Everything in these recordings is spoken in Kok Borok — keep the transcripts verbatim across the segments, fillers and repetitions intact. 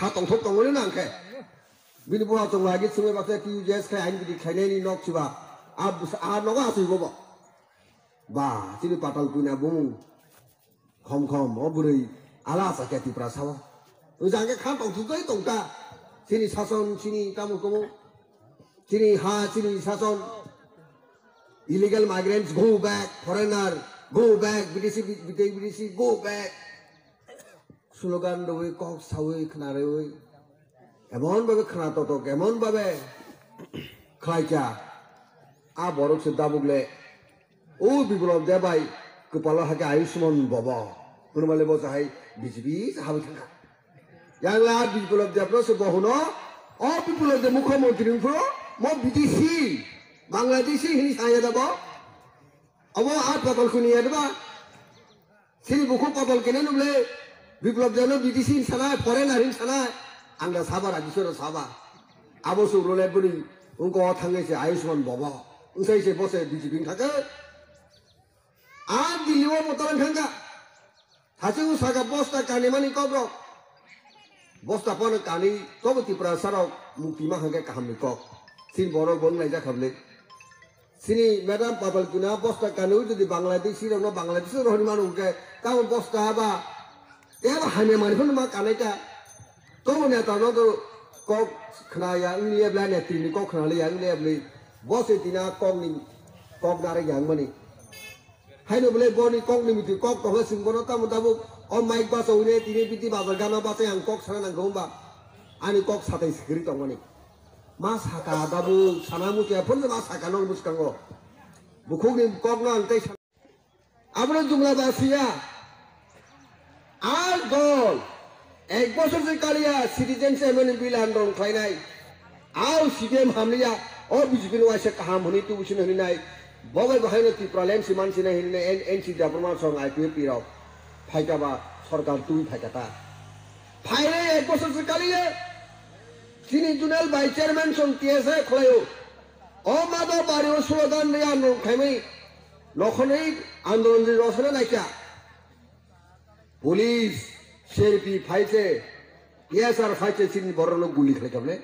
Ha tongthok tongmani nang khe. Bini buha chwng lagi chwngwi baksa T U J S khai ain bidi khainai ni nok chiba. A bus-, a nogo aswi bobo. Ba, chini patal puina bumung. Khom khom, o bwrwi ala sa khe Tipra sao. Ujang khe kha tongthok tongta. Chini sason, chini tamo komo. Chini ha, chini sason. Illegal migrants go back, foreigner go back, bidesi, bidesi, bidesi go back. Slogan rwi, kok sawi, khna rwi. Emon babe khna totok, emon babe khlaikha. A borok se dabuk le. O Biplop Deb bai kwpalo hakhe Ayushman Bhava. Hwnmale bo chahai B J P se habwi thangkha. Yang la Biplop Deb no se bo hwno, o Biplop Deb mukhyamantri wngphuru, mo B D C, Bangladeshi hini saya da bo. Obo a patal kuni ya da ba. Sini bukhuk patal kene nuble, Biplop Deb no B D C hin sana, foreigner hin sana, ang da saba, rajiswara saba. Abo se ulole bwrwi, wngko o thangwi se Ayushman Bhava. Wngsai se bo se B J P wngkha khe. A Delhi o bo talang thangkha. Hachung saka bosta kanimani kokrok. Bosta pono kani tobo Tiprasa rok mukti ma hangke kaham ni kok. Sin borok bo wnglaijak hamle. Sini madam patal kuna bosta kani ujudi Bangladeshi rok no Bangladeshi rok ni manu ke tamo bosta ba. Tebo hamya mani phano ma kanai ta. Tobo neta no to kok khna ya wngli ya bla neta ni kok khna li ya wngli ya bli. Bo se tina kok ni kok nare ya wngmani. Haino bwlai boni kok ni miti kok tongkhe chwng bono tamo tabuk o mic bachawi ne tini biti bazar gana bachai ang kok sana nangkhe hwnba ani kok satai sikiri tongmani. Ma saka tabuk sana muchaya phunsa ma saka nong bwskango. Bukhuk ni kok no ang tei sa-, abono jumla basiya. Ar dol, ek bosor se kaliya citizens amendment bill andolon khlainai. Au C P M hamliya, o B J P no waisa kaham hwnwi tubuchino hwnwi nai. Bo bai bo haino Tipraland si mansinai hwnwi nai, N-, N C Debbarma song I P F T rok. Phaikha ba sorkar twi phaikha ta. Phainai ek bosor se kaliya, chini zonal vice chairman song T S A khlaio. O mado bari o slogan ri andolon khaimani, nokhorni andolon ri rosana naikha. Police, C R P F phai se, T S R phai se chini borokno guli khlai kha bole.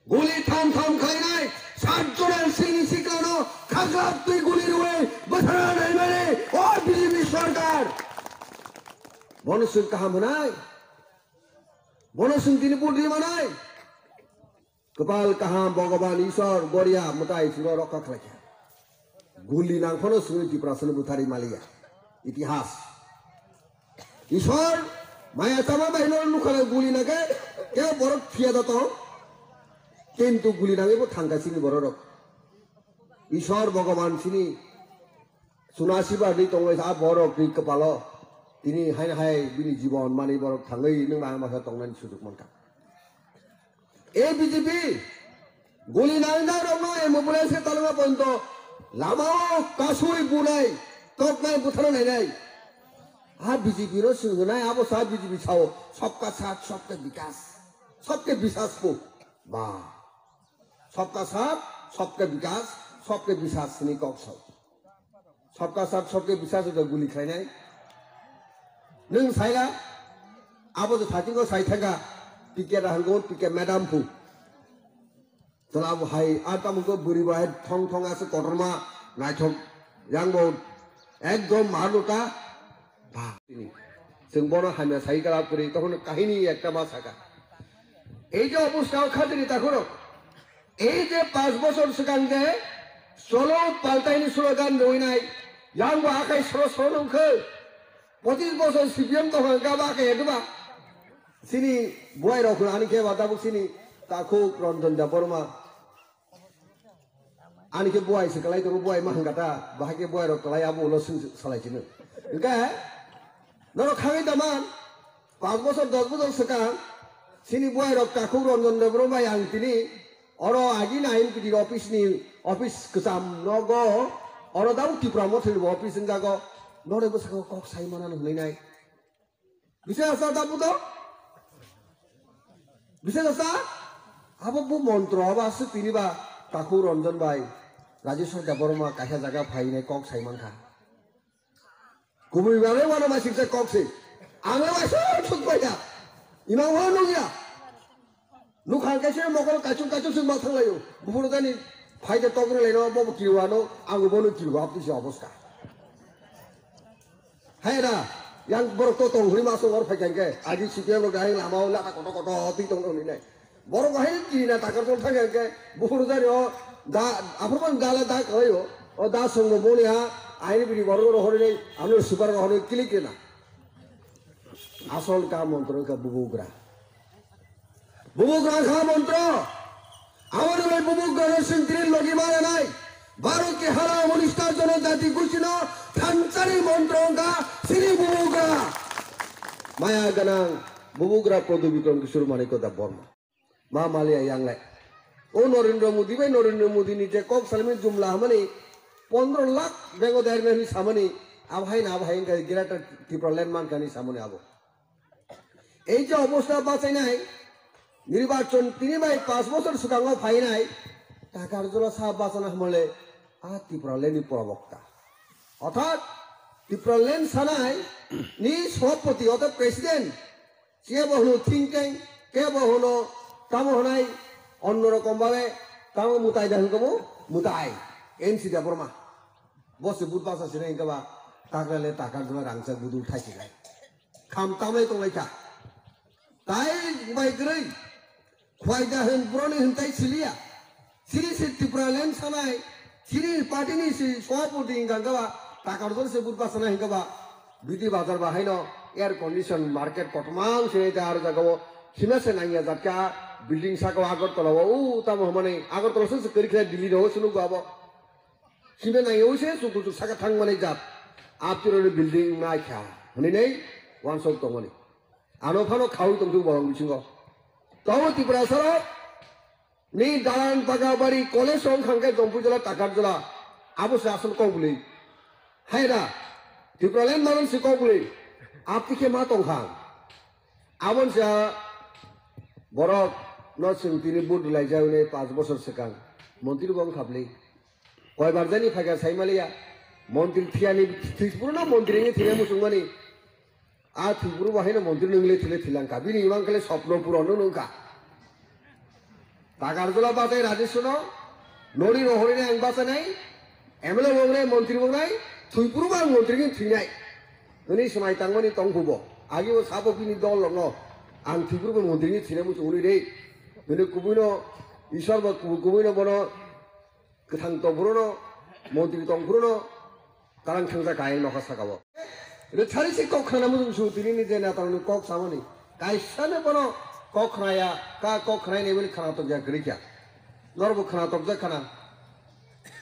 Guli tham tham khlainai, sat jona chini siklano khaklap twi guli rwi bwthana naimani, o B J P sorkar. Bono chwng kaham hwnai? Bono chwng tini vote ri manai? Kwpal kaham Bhogoban Isor Goria mwtai chwngno rokha khlaikha. Guli nang phano chwngno Tiprasano butharwi maliya. Itihas. Isor maya chama bai no nukhana guli nangkhe kebo borok phiya da tong. Kintu guli nangwi bo thangkha chini bororok. Isor Bhogoban chini chuna sibar di tongwi sa borok ni kwpalo. Tini haino hai bini jibon manwi borok thangwi nwng ang masa tongnani sujuk mankha. A B J P guli nangjak rokno ambulance khe talwma pointo lamao kasui bunai toknai butharo nainai. A B J P no swngwnai abo sa B J P sao sabka saath sabka vikas sabke biswas ko ba sabka saath sabke vikas sabke biswas ni kok sao. Sabka saath sabke biswas o guli khlainai. Nwng saila abo je thajingo sai thangkha P K Rahul go P K madam phu. Tola bo hai a tamo go bwrwi bo hai thong thong ase kotorma naithok yang bo ekdom mahaluta ba tini. Chwng bono hamya sai kala kwrwi tokhono kahini ekta ma saka. Ei je obostha o khatini takhurok. Ei je panch bochor swkang je cholo paltaini slogan rwinai, yang bo akhai sro sro nungkhe. Pochis bochor C P M tongkha hwnkhe abo akhai heduba. Chini buai rok ani khe ba tabuk chini takhuk Ranjan Debbarma. Ani khe buai se kwlai tongo, buai ma hwnkha ta, bahai khe buai rok kwlai abo ulo swng salai chini. Hwnkhe norok khagwi da man, panch bochor, dos bochor swkang chini buai rok takhuk Ranjan Debbarma bai ang tini oro agi na M P D office ni office kwcham nogo, oro dau Tipra Mothani bo office wngjago, norok bwskango kok sai mano hwnwi nai. Bisa asa da budo? Bisa asa? Abo bu montro abo aswk tini ba takhuk Ranjan bai Rajeshwar Debbarma kaisa jaga phainai kok sai mankha. Kubui bai wano masingsa kok se. Ang le waisa thuk pai da. Imang ho nukya. Nukhang kaisa mokol kachung kachung sing ma thanglaio. Buphuru jani phaide tokre laino bobo kiwano ang bono kiwa apni se obosta. Hai da, yang borok to tong huri ma song or phai kangke. Agi C P M rok dai lama o lata koto koto twi tong nai. Borok hai kiri na takar tong thang kangke. Buphuru jani o da aphuru man da la da kalaio. O da song bo boni ha. Aini bidi borok ro hori nei. Ano super ro hori kilik na. Asol ka montro ka bubugra. Bubugra kha montro. Aboni bai bubugra no sintiri logi mara nai. Baro ke hala monista jono jati guchino thansari montro ka siri bubugra. Maya ganang bubugra Produ Bikram Kishore Manikya Debbarma. Ma maliya yang lai. O Narendra Modi bai Narendra Modi ni je kok salmi jumla hamani pondro lakh bengo dai ni samani abhai na abhai ka Greater Tipraland man kani samani abo. Ei je obosta bachainai, nirbachon tini bai panch bochor swkango phainai, Takarjala sa bachana hamole a Tipraland ni probokta. Orthat Tipraland sanai ni sabhapati orthat president, kebo hwno think tank, kebo hwno tamo hwnai onno rokom babe tamo mutai da hwnkhe bo mutai N C Debbarma. Bo se but basa sinai hwnkhe ba Takarjala Takarjala rangchak budul thaisinai. Kham tamlai tonglaikha. Tai bai kwrwi. Khwai da hwn broni hwn tai siliya. Siri se Tipraland sanai. Siri party ni si sabhapati hwnkha hwnkha ba Takarjala se but basa nai hwnkha ba. Bidi bazar ba haino air condition market kotorma wng sinai ta aro jaga o. Sima se nangya jatka building saka o Agartala o u tamo hwnmani Agartala se se kwrwi khe Delhi rw o se nukgo abo. Sima nangya o se chukul chuk saka thangmani jat. Aptiro ni building wng nai kha. Hwnwi nei wansok tongmani. Ano phano khaui tongthok borok bisingo. Tabo Tiprasa rok ni dalan bagabari college wng kha hwnkhe Jompuijala Takarjala. Abo se asol kok bwlwi. Hai da, Tipraland manon se kok bwlwi. Apti khe ma tong kha. Abon se borok no chwng tini vote rwlaijak hwnwi panch bochor swkang. Montri bo wng kha bwlwi. Koibar jani phaikha saimaliya. Montri thiyani, thwipuro no montri wngwi thwinai muchungmani. A thwipuro bo haino montri no wngwi thwile thwilangkha. Bini imang khle sopno puron no wngkha. Takarjala bachai Rajesh no, nori rohori nai ang bachanai, M L A bo wngnai, montri bo wngnai, thwipuro bo ang montri wngwi thwinai. Hwnwi swmai tangmani tongphubo. Agi bo sabo bini dol rokno, ang thwipuro bo montri wngwi thwinai muchung hwnwi rwi. Hwnwi kubui no, Ishwar bo kubu-, kubui no bono Kwthang tongphuru no, montri tongphuru no, tarang thangsa kayang nokha saka o. Rwchari se kok khana muchung su tini ni je netarokni kok samani. Kaisa no bono kok khnaya, ka kok khnai ni bini khana tokya kwrwi kha. Norok bo khana tokjak khana.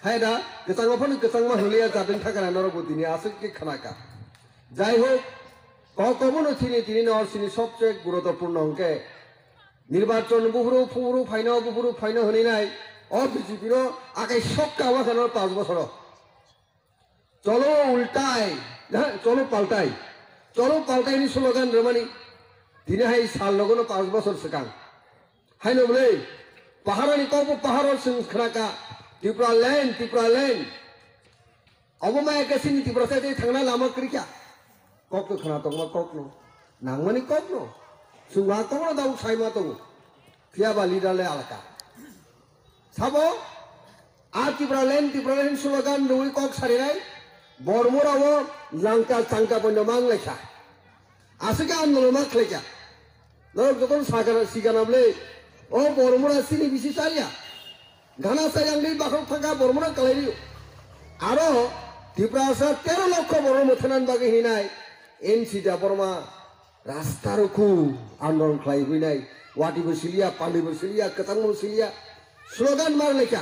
Hai da, kwchangma phano kwchangma hwnliya jatwng thakana norok bo tini aswk khe khana kha. Jai hok, kok obono chini tini no sini sobse guruttopurno hwnkhe, Nirbachon buphuru, phuru phaino, buphuru phaino hwnwi nai. O B J P no akai sok ka wakhano panch bochoro. Cholo ultai, ha, cholo paltai. Cholo paltai ni slogan rwmani. Tini hai sal logono panch bochor swkang. Haino bwlwi, paharani kokbo paharo chwng khnaka. Tipraland, Tipraland. Obo maya khe chini Tiprasa tei thangna lama kwrwi kha. Kok no khna tongma kok no. Nangmani kok no. Chwng a kok no dau sai ma tongo. Phiya ba leader le alaka. Sabo, a Tipraland, Tipraland slogan rwui kok sarinai. Bormura o langka changka boino mang lai kha. Aswk khe andolon ma khlai kha. Norok jotono sakha sikana bwle. O Bormura chini bisi chaliya. Gana sayang ni bakhok thangkha Bormura kalai rio. Aro Tiprasa tero lokho borok mwthangna bagwi hinai N C Debbarma rasta rukhu andolon khlai hinai. Wati bo siliya, pali bo siliya, kwchang bo siliya. Slogan mar lekha.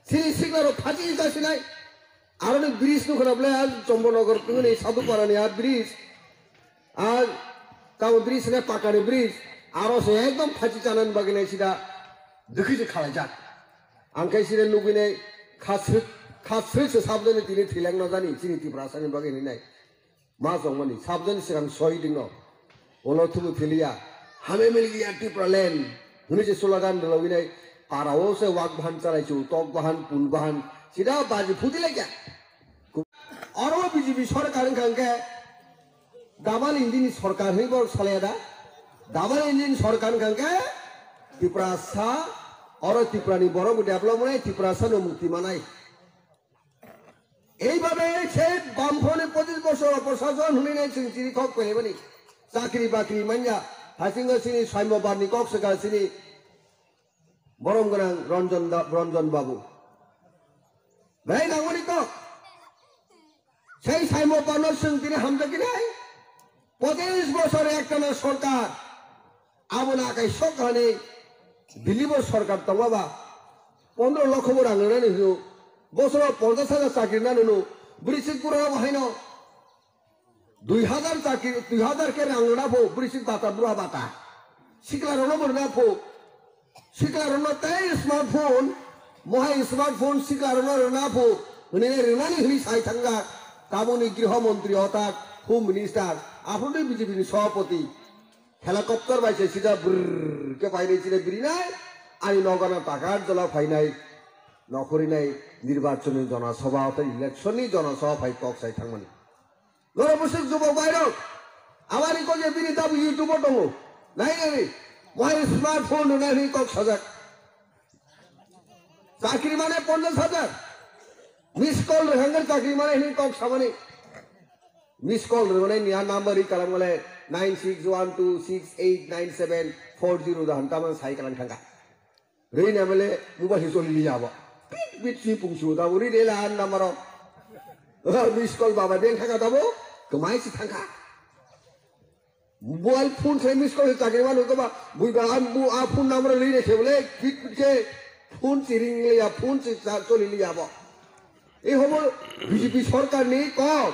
Sini sikla rok phaji jasinai. Aro ni bridge nukho na bwle a Chombonagar tungni Sadhupara ni a bridge. A tamo bridge ne pakani bridge, aro se ekdom phachi chanani bagwi nai sida dukhi se khalaijak. Ang khe sida nugwi nai khasrwk, khasrwk se sabjani tini thwilang no jani chini Tiprasa ni bagwi hinwi nai. Ma jongmani sabjani swkang sohiding no. Olo thubu thiliya, hame mil gaya Tipraland, hwnwi se slogan rwlawinai, para o se wak bahan chalai chu, tok bahan, pun bahan, sida baji phuti laikya. Oro B J P sorkar wngkha hwnkhe, double engine ni sorkar hwnwi borok salaiya da? Double engine sorkar hwnkhe Tiprasa, oro Tripurani borok develop wngnai, Tiprasano mukti manai. Eibabe se bamphoni pochis bosor prosason hwnwi nai chwng chiri kok pelaimani. Chakri bakri manya, hasingo sini Saimyo Barni kok swkha sini borom gwnang Ranjan da-, Ranjan Babu. Belai nangmani kok. Sei Saimyo Barno chwng tini hamjaknai. Pochis bosor ektana sorkar. Aboni akai sok hani Delhi bo sorkar tongma ba pondro lokho bo rang rwnani hino. Bosoro ponchash hajar chakri nani hino. Bwrwi chwk bura bo haino dui hajar chakri, dui hajar khe rang rwna pho, bwrwi chwk bata, bura bata. Sikla rokno bo rwna pho. Sikla rokno tei smartphone, mohai smartphone sikla rokno rwna pho. Hwnwi rwnani hwnwi sai thangkha. Tabukni griho montri otak, home minister, aphuru B J P ni sabhapati. Helicopter bai se sida brrrr khe phainai chini birinai, ani nogana takar jola phainai, nokhorwi nai nirbachonni jonasabha tei election ni jonasabha phai kok sai thangmani. Norok bwswk jubok bairok, abani kok je bini tabuk YouTube o tongo, nai nai, mohai smartphone rwnai hwnwi kok sajak. Chakri mane ponchash hajar. Miss call rwhangkhe chakri mane hwnwi kok samani. Miss call rwnai ni a number ri kalam gole nine six one two six eight nine seven four zero da hanta man sai kalang thangka. Ri na mele mobile hi choli liya bo. Pit pit si pungsu da uri de la an number o. Miss call baba den thangka da bo. Kemai si thangka. Mobile phone se miss call se chakri manu ko ba, bui ba am bu a phone number le ne se bole, kit kit ke phone si ring le ya, phone si cha-, choli le ya bo. E hobo B J P sorkar ni kok,